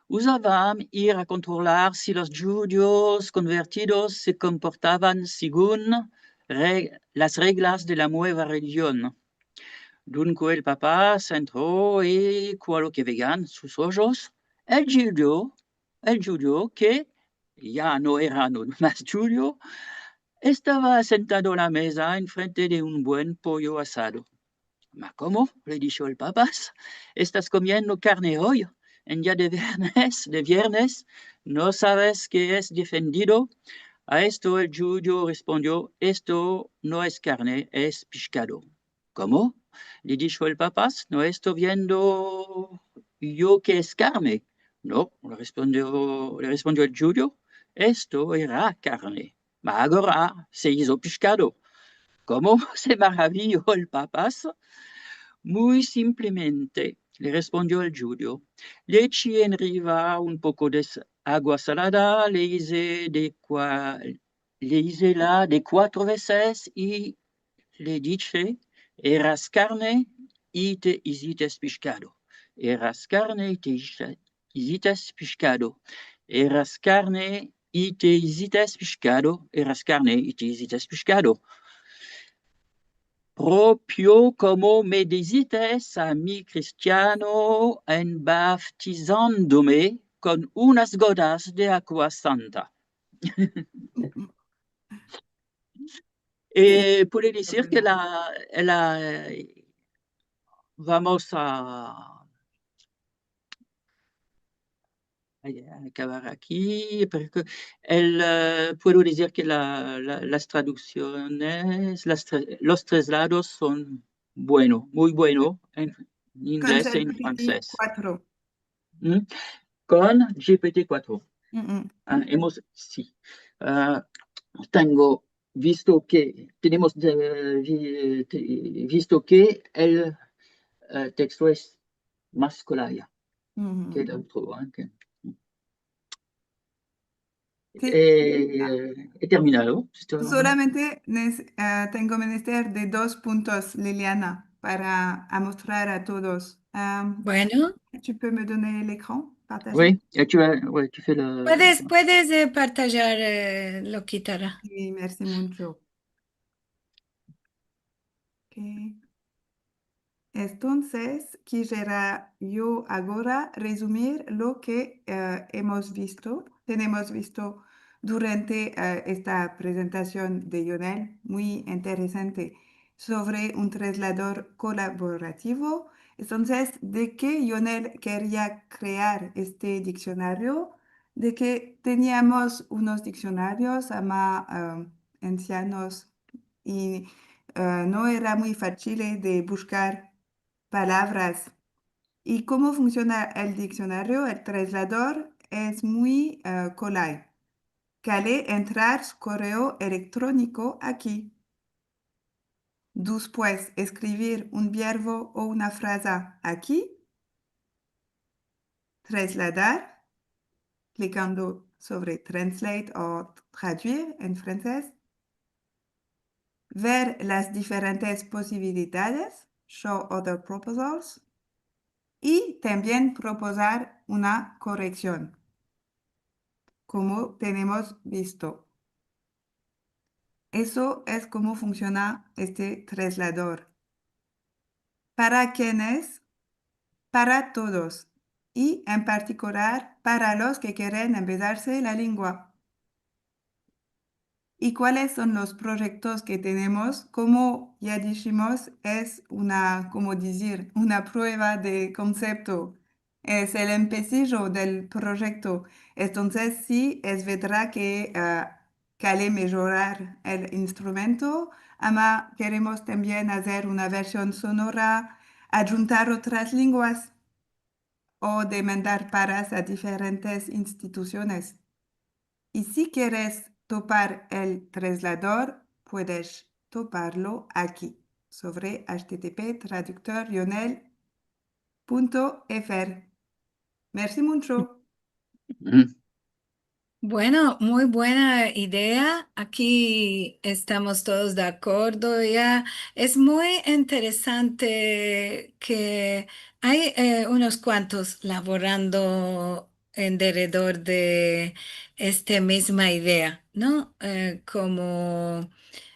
uzavan ir a kontrolar si los djudios konvertidos se komportavan segun re-, las reglas de la mueva religion. Dunke el papaz entro i, kualo ke vean sus ojos, el djudio, el djudio ke ya no era no mas djudio, estava sentado a la meza enfrente de un buen poyo asado. Ma komo, le disho el papaz, estas komiendo karne oy, en dia de viernes, de viernes, no saves ke es defendido? A esto el djudio respondio, esto no es karne, es pishkado. Komo? Le disho el papaz, no esto viendo yo ke es karne. No, le respondio, le respondio el djudio, esto era karne. Ma agora se izo pishkado. Komo? Se maraviyo el papaz. Muy simplemente, le respondio el djudio, le echi enriva un poko de s-, agua salada, le ize de kua-, le ize la de kuatro vezes i le dishe, eras karne i te izites pishkado. Eras karne i te izites pishkado. Eras karne i te izites pishkado. Eras karne i te izites pishkado. Propio komo me dizites a mi kristiano en baptizandome kon unas gotas de agua santa. Eh, puedo dizir ke la, la, vamos a, a akabar aki, porke el, eh, puedo dizir ke la, la, las traduksiones, las tra-, los traslados son bueno, muy bueno en ingles i en fransez. Kon G P T kuatro. Mm? Kon G P T kuatro. Mm, mm. Ah, emos, si. Ah, tengo visto ke, tenemos de, vi-, te-, visto ke el, eh, teksto es mas kolaya ke el otro, eh, ke, si. Eh, he terminado. Solamente nes-, eh, tengo menester de dos puntos, Liliana, para amostrar a todos. Am, bueno. Tu peux me donner l'écran, partager? Oui, et tu as, ouais, tu fais le... Puedes, puedes, eh, partajar, eh, lo kitará. Si, mersi muncho. Ok. Entonses, kisiera yo agora rezumir lo ke, eh, emos visto, tenemos visto durante, eh, esta prezentasion de Yonel, muy interesante, sovre un traslador kolaborativo. Entonses, de ke Yonel keria krear este diksionario, de ke teniamos unos diksionarios, ama, eh, ansianos, i, eh, no era muy fachil de bushkar palavras. I komo funksiona el diksionario? El traslador es muy, eh, kolay. Kale entrar su koreo elektroniko aki. Despues, eskrivir un verbo o una fraza aki. Trasladar, klikando sovre translate o traduire en fransez. Ver las diferentes posibilidades, show other proposals. i tambien propozar una koreksion, komo tenemos visto. Eso es komo funsiona este traslador. Para kienes? Para todos, i en partikular para los ke keren empesarse la lengua. I kuales son los proyektos ke tenemos? Komo ya dishimos, es una, komo dizir, una prueva de konsepto. Es el empesijo del proyekto. Entonses, si, es verdad ke, ah, kale mejorar el instrumento, ama keremos tambien azer una version sonora, adjuntar otras lenguas o demandar paras a diferentes institusiones. I si keres topar el traslador, puedes toparlo aki, sovre H T T P traductor yonel punto F R. Mersi muncho. Bueno, muy buena idea. Aki estamos todos de akordo ya. Es muy interesante ke ay, eh, unos kuantos lavorando en deredor de este mizma idea, no? Eh, komo,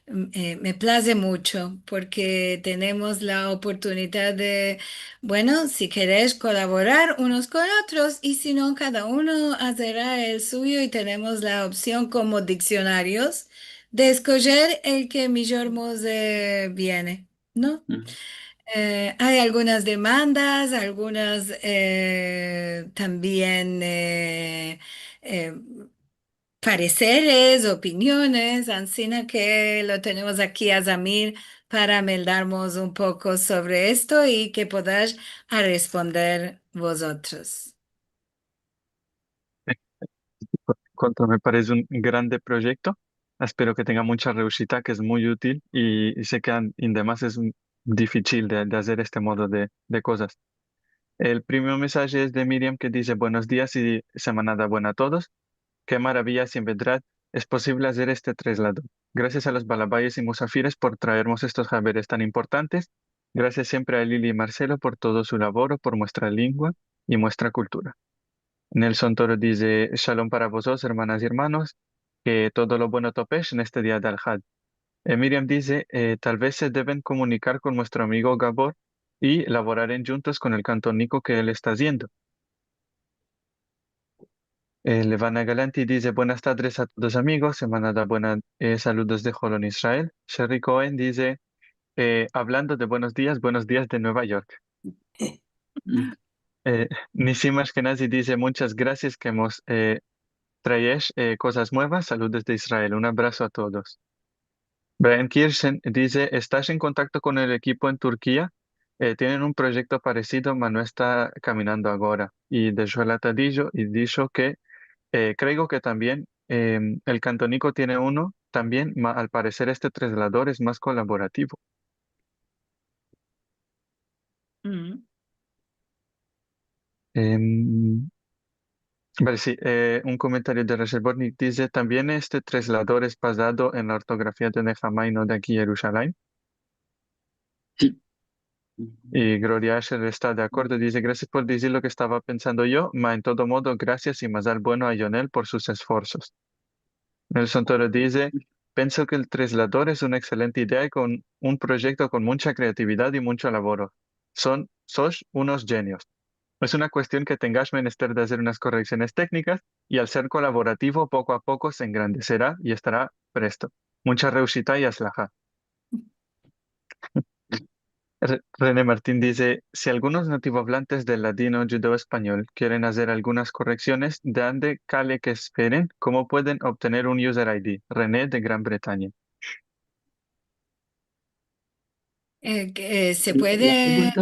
mm, eh, me plaze muncho porke tenemos la oportunidad de, bueno, si keres kolaborar unos kon otros, i si no, kada uno azera el suyo, i tenemos la opsion komo diksionarios de eskojer el ke mijor mos, eh, viene, no? Eh, ay algunas demandas, algunas, eh, tambien, eh, eh, pareseres, opiniones, ansina ke lo tenemos aki a Zamir para meldarmos un poko sovre esto i ke podash a responder vozotros. Kontra, me parese un grande proyekto. Espero ke tenga muncha reushita, ke es muy util, i, i se ke an-, indemas es un, difisil de, de azer este modo de, de kozas. El primero mensaje es de Miriam, ke dize: "Buenos dias i semanada buena a todos. Ke maraviya si en verdad es posivle azer este traslador. Grasias a los balabayes i musafires por traermos estos haberes tan importantes. Grasias siempre a Lili i Marselo por todo su lavoro, por muestra lengua i muestra kultura." Nelson Toro dize: "Shalom para vozotros, ermanas i ermanos, ke todo lo bueno topesh en este dia de Alhad." Eh, Miriam dize: "Eh, tal vez se deven komunikar kon muestro amigo Gabor i lavorar endjuntos kon el kantoniko ke el esta aziendo." Eh, Levana Galanti dize: "Buenas tadres a todos amigos, semanada buena, eh, saludos de Holon, Israel." Sherry Cohen dize, eh, avlando de buenos dias, buenos dias de Nueva York. Eh, Nisim Ashkenazi dize: "Munchas grasias ke mos, eh, traesh, eh, kozas muevas. Saludos de Israel. Un abraso a todos." Brian Kirchen dize: "Estash en kontakto kon el ekipo en Turkia? Eh, tienen un proyekto paresido, ma no esta kaminando agora." I Deshuela Tadillo, i disho ke, eh, kreo ke tambien, em, el kantoniko tiene uno tambien, ma al pareser este traslador es mas kolaborativo. Em, vale, si, eh, un komentario de Rachel Bortnick dize: "Tambien este traslador es bazado en la ortografia de Nehama i no de aki Yerushalayim." Si. I Gloria Asher esta de akordo, dize: "Grasias por dizir lo ke estava pensando yo, ma en todo modo, grasias i mazal bueno a Yonel por sus esforsos." Nelson Toro dize: "Penso ke el traslador es una ekselente idea i kon un proyekto kon muncha kreatividad i muncho lavoro. Son, sosh unos jenios. Es una kuestion ke tengash menester de azer unas koreksiones teknikas i al ser kolaborativo, poko a poko se engrandesera i estara presto. Muncha reushita i atslaha." Re-, René Martín dize: "Si algunos nativoavlantes del ladino djudeo-espanyol kieren azer algunas koreksiones, de ande kale ke esperen? Komo pueden obtener un user I D?" René de Gran Bretanya. Eh, ke, eh, se puede,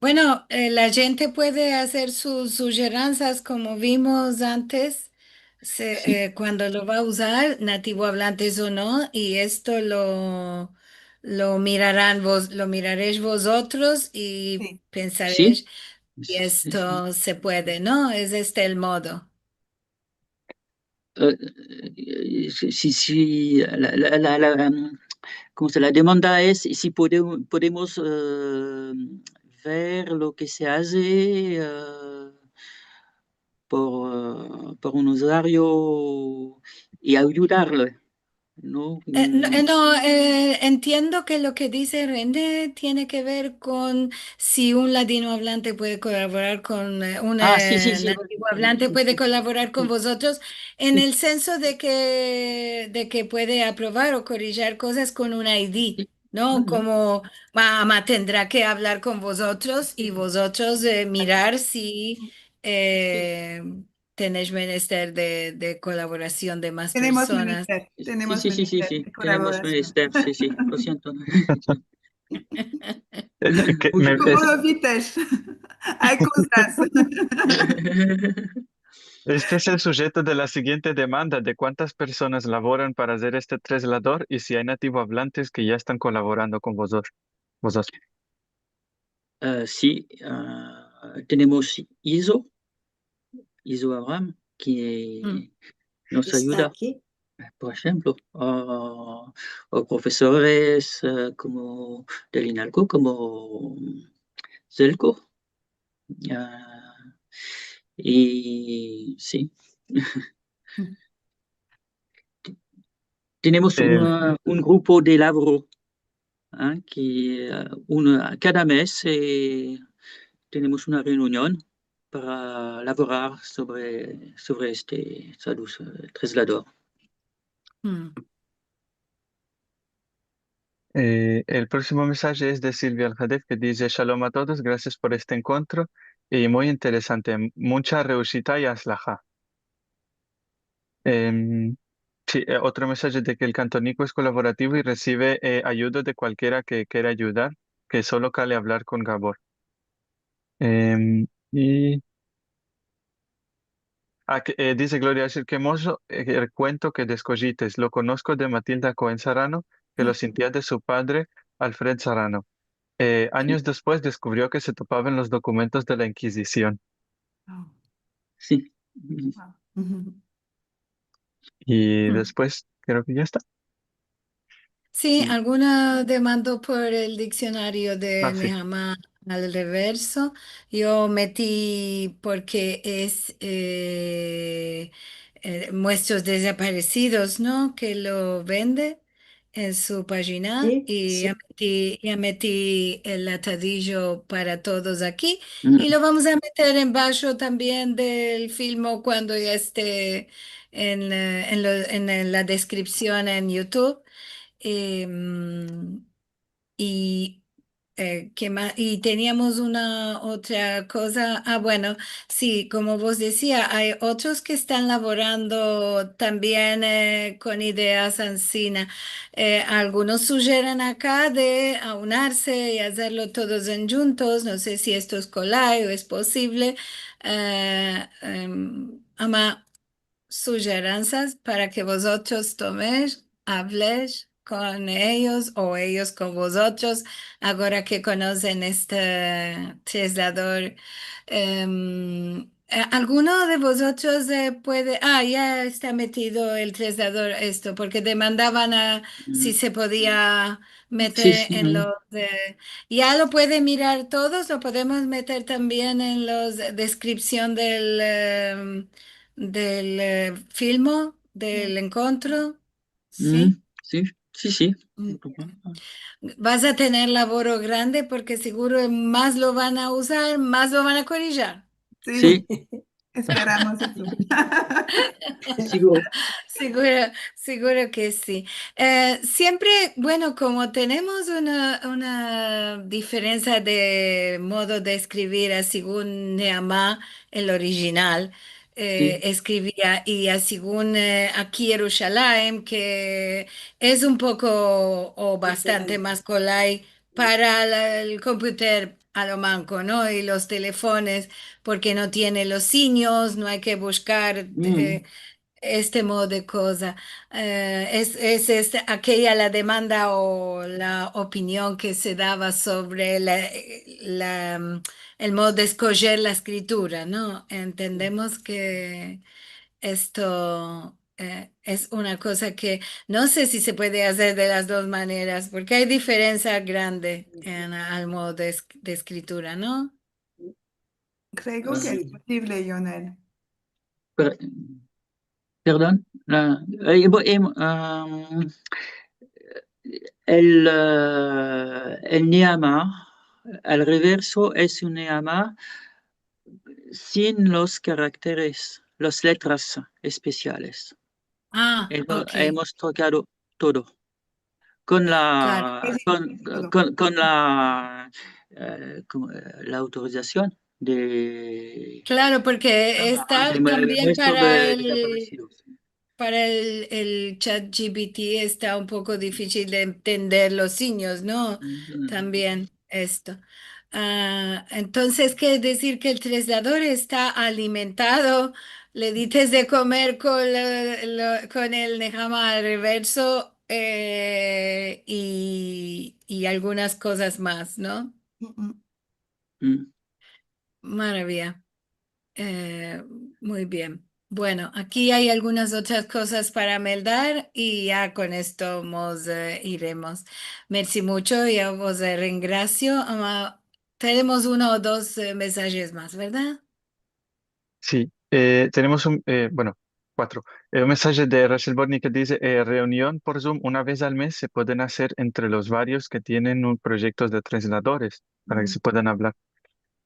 bueno, eh, la djente puede azer sus sujeransas, komo vimos antes, se, eh, kuando lo va a uzar, nativoavlantes o no, i esto lo, lo miraran vos-, lo miraresh vozotros i pensaresh si esto se puede, no? Es este el modo. Eh, si, si, si la, la, la, la, em, komo se, la demanda es si pode-, podemos, eh, ver lo ke se aze, eh, por, eh, por un uzario i ayudarle, no? Eh, no, eh, no, eh, entiendo ke lo ke dize René tiene ke ver kon si un ladinoavlante puede kolaborar kon, eh, un, ah, si, si, eh, si, nativoavlante puede kolaborar kon vozotros en el senso de ke, de ke puede aprovar o korijar kozas kon un I D, no? Komo, ma, ma tendra ke avlar kon vozotros i vozotros, eh, mirar si, eh, tenesh menester de, de kolaborasion de mas personas. Tenemos menester, tenemos menester de kolaborasion. Si, si, si, si, tenemos menester, si, si, lo siento. Ke me, komo lo vites? Ay kozas. Este es el sujeto de la siguiente demanda, de kuantas personas lavoran para azer este trezlador i si ay nativoavlantes ke ya estan kolaborando kon vozot-, vozotros. Eh, si, ah, tenemos Izo, Izo Abraham, ke nos ayuda, por enshemplo, o, o profesores, eh, komo del INALCO, komo Zelko. Ah, i si. Tenemos un, eh, un grupo de lavoro, ah, ke, eh, un, kada mes, eh, tenemos una reunion para lavorar sovre, sovre este, eh, trezlador. Eh, el proksimo mesaje es de Silvia Alhadef, ke dize: "Shalom a todos, grasias por este enkontro, i muy interesante, muncha reushita i atslaha." Em, si, eh, otro mesaje de ke el kantoniko es kolaborativo i resive, eh, ayudo de kualkiera ke kiera ayudar, ke solo kale avlar kon Gabor. Em, i, ah, ke, eh, dize Gloria Asher, ke ermozo, eh, el kuento ke deskojites. Lo konosko de Matilda Cohen Sarano, ke lo sintia de su padre, Alfred Sarano. Eh, anyos despues deskuvrio ke se topava en los dokumentos de la Inkizision. Si. I despues, kreo ke ya esta. Si, alguna demando por el diksionario de Nehama al reverso. Yo meti porke es, eh, eh, Muestros Desaparecidos, no? Ke lo vende en su pajina, i ya meti, ya meti el atadijo para todos aki, i lo vamos a meter embasho tambien del filmo kuando ya este en, eh, en lo, en el, la deskripsion en YouTube. Em, i Eh, ke ma-, i teniamos una otra koza. Ah, bueno, si, komo vos dezia, ay otros ke estan lavorando tambien, eh, kon ideas ansina. Eh, algunos sujeren aka de aunarse i azerlo todos endjuntos. No se si esto es kolay o es posivle. Eh, em, ama, sujeransas para ke vozotros tomesh, avlesh kon eyos o eyos kon vozotros, agora ke konosen este trezlador. Em, eh, alguno de vozotros, eh, puede, ah, ya esta metido el trezlador, esto, porke demandavan a si se podia meter en los, eh, ya lo pueden mirar todos, lo podemos meter tambien en los deskripsion del, em, del, eh, filmo, del enkontro. Si? Si, si, si. Vas a tener lavoro grande porke siguro mas lo van a uzar, mas lo van a korijar. Si. Esperamos esto. Siguro. Siguro, siguro ke si. Eh, siempre, bueno, komo tenemos una, una diferensia de modo de eskrivir, a, segun Nehama, el orijinal, eh, eskrivia, i a segun, eh, aki Yerushalayim, ke es un poko o bastante mas kolay para la, el computer a lo manko, no? I los telefones, porke no tiene los sinyos, no ay ke bushkar, eh, este modo de koza. Eh, es, es, es akeya la demanda o la opinion ke se dava sovre la, la, mm, el modo de eskojer la eskritura, no? Entendemos ke esto eh, es una koza ke no se si se puede azer de las dos maneras, porke ay diferensia grande en, al modo de es-, de eskritura, no? Kreo ke es posivle, Yonel. Per-, perdon, la, eh, bo-, em, am, el, eh, el neama al reverso es un neama sin los karakteres, las letras espesiales. A, emo-, okey. Emos trokado todo. Kon la, klaro, kon, kon, kon la, eh, kon, eh, la autorizasion de, klaro, porke esta tambien para el, para el, el ChatGPT esta un poko difisil de entender los sinyos, no? Tambien esto. A, entonses, kere dizir ke el traslador esta alimentado, le dites de komer kon la, la, kon el neama al reverso, eh, i, i algunas kozas mas, no? Maraviya. Eh, muy bien. Bueno, aki ay algunas otras kozas para meldar i ya kon esto mos, eh, iremos. Mersi muncho, ya vos, eh, rengrasio. Ama, tenemos uno o dos, eh, mensajes mas, verdad? Si, eh, tenemos un, eh, bueno, kuatro. Eh, un mensaje de Rachel Bortnick ke dize, eh, reunion por Zoom una vez al mez se pueden azer entre los varios ke tienen un proyekto de trasladores para ke se puedan avlar.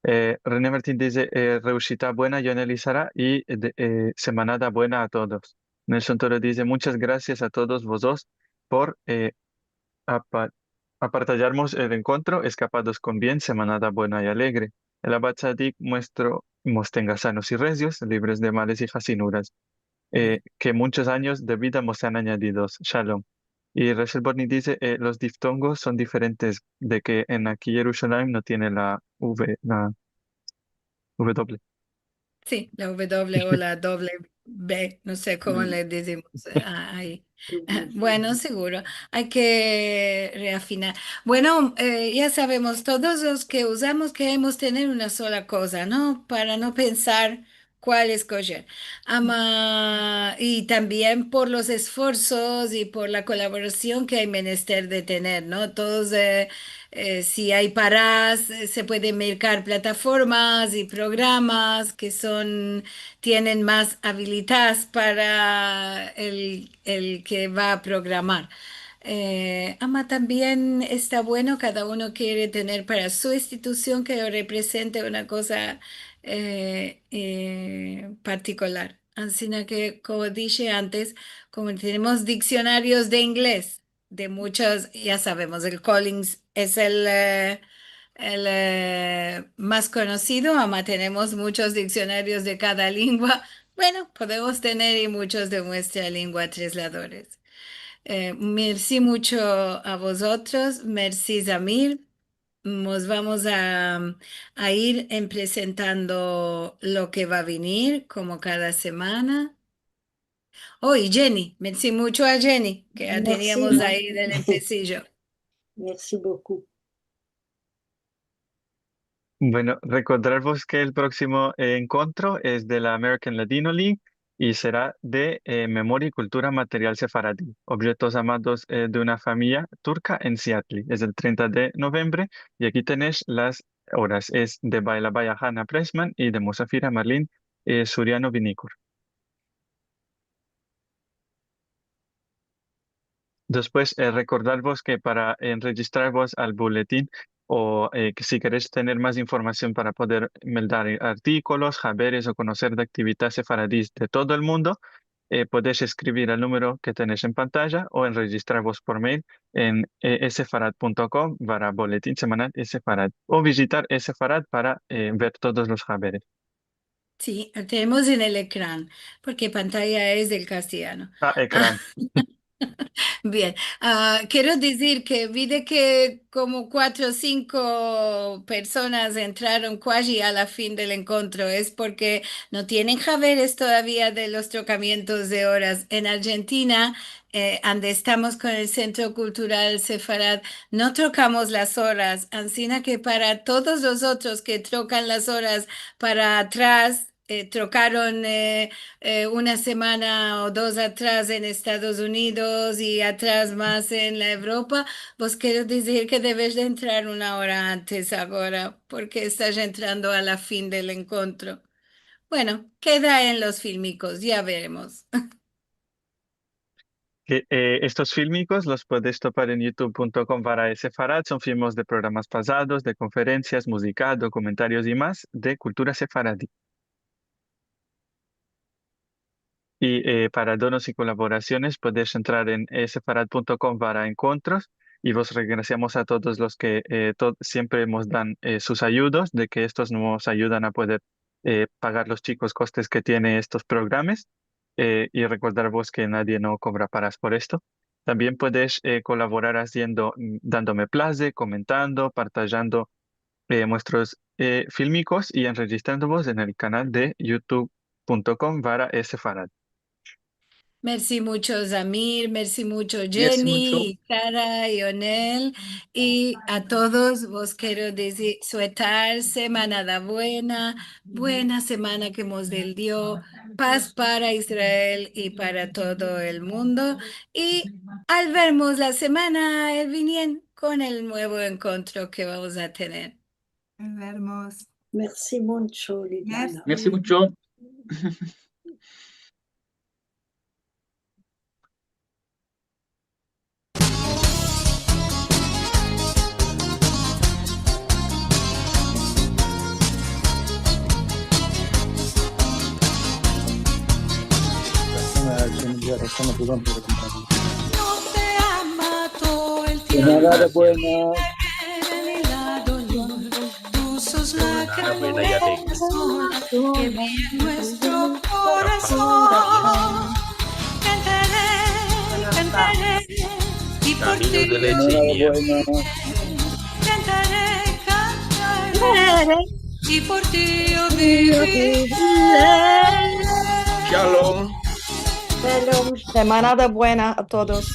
Eh, René Martin dize, eh, reushita buena, Yonel i Sara, i de, eh, semanada buena a todos. Nelson Toro dize, munchas grasias a todos vozotros por, eh, apa-, apartajarmos el enkontro, eskapados kon bien, semanada buena i alegre. El Abad Tzadik muestro, mos tenga sanos i rezios, livres de males i hazinuras. Eh, ke munchos anyos de vida mos sean anyadidos. Shalom. I Rachel Bortnick dize, eh, los diftongos son diferentes, de ke en aki Yerushalayim no tiene la V, la V doble. Si, la V doble o la doble B, no se komo le dizimos, eh, a-, ayi. Bueno, seguro, ay ke reafinar. Bueno, eh, ya savemos, todos los ke uzamos keremos tener una sola koza, no? Para no pensar kual eskojer. Ama, i tambien por los esforsos i por la kolaborasion ke ay menester de tener, no? Todos, eh, eh, si ay paras, eh, se pueden merkar plataformas i programas ke son, tienen mas abilitas para el, el ke va a programar. Eh, ama tambien esta bueno, kada uno kere tener para su institusion ke lo represente una koza, eh, eh, partikular. Ansina ke, komo dishe antes, komo tenemos diksionarios de inglez, de munchos, ya savemos, el Collins es el, eh, el, eh, mas konosido, ama tenemos munchos diksionarios de kada lengua. Bueno, podemos tener i munchos de muestra lengua trasladores. Eh, mersi muncho a vozotros, mersi Zamir. Mos vamos a, a ir en presentando lo ke va a venir, komo kada semana. O, i Jenny, mersi muncho a Jenny, ke la teniamos ayi del empesijo. Mersi bokou. Bueno, rekordarvos ke el proksimo, eh, enkontro es de la American Ladino League i sera de, eh, memoria i kultura material sefaradi, objektos amados, eh, de una famiya turka en Seattle. Es el trenta de novembre i aki tenesh las oras. Es de Bailabaya Hana Pressman i de Musafira Marlin, eh, Suriano Vinikur. Despues, eh, rekordarvos ke para enrejistrarvos al buletin o, eh, ke si keresh tener mas informasion para poder meldar artikolos, haberes o konoser de aktividades sefaradis de todo el mundo, eh, podesh eskrivir al numero ke tenesh en pantaya o enrejistrarvos por mail en, eh, esefarad punto com barra boletin semanal esefarad o vijitar Esefarad para, eh, ver todos los haberes. Si, lo tenemos en el ekran, porke pantaya es del kastelyano. A, ekran. Bien. A, kero dizir ke vi de ke komo kuatro o sinko personas entraron kuaji a la fin del enkontro. Es porke no tienen haberes todavia de los trokamientos de oras. En Arjentina, eh, ande estamos kon el Sentro Kultural Sefarad, no trokamos las oras, ansina ke para todos los otros ke trokan las oras para atras, eh, trokaron, eh, eh, una semana o dos atras en Estados Unidos i atras mas en la Evropa, vos kero dizir ke deves de entrar una ora antes agora, porke estas entrando a la fin del enkontro. Bueno, keda en los filmikos, ya veremos. Ke, eh, estos filmikos los puedes topar en youtube punto com barra sefarad. Son filmos de programas pasados, de konferensias, muzika, dokumentarios i mas de kultura sefaradi. I, eh, para donos i kolaborasiones, puedes entrar en, eh, sefarad punto com barra enkontros, i vos regrasiamos a todos los ke, eh, to-, siempre mos dan, eh, sus ayudos, de ke estos mos ayudan a pueder, eh, pagar los chikos kostes ke tiene estos programas. Eh, i rekordarvos ke nadie no kobra paras por esto. Tambien puedes, eh, kolaborar aziendo, mm, dandome plaze, komentando, partajando, eh, muestros, eh, filmikos i enrejistrandovos en el kanal de youtube punto com barra sefarad. Mersi muncho, Zamir. Mersi muncho, Jenny, i Sara, i Onel. I a todos vos kero dizir, suetar semanada buena, buena semana ke mos del Dio, paz para Israel i para todo el mundo. I al vermos la semana el vinien kon el muevo enkontro ke vamos a tener. Al vermos. Mersi muncho, Liliana. Mersi muncho. Nada, buena. Kamino de leche i miel. Shalom. Shalom. Semanada buena a todos.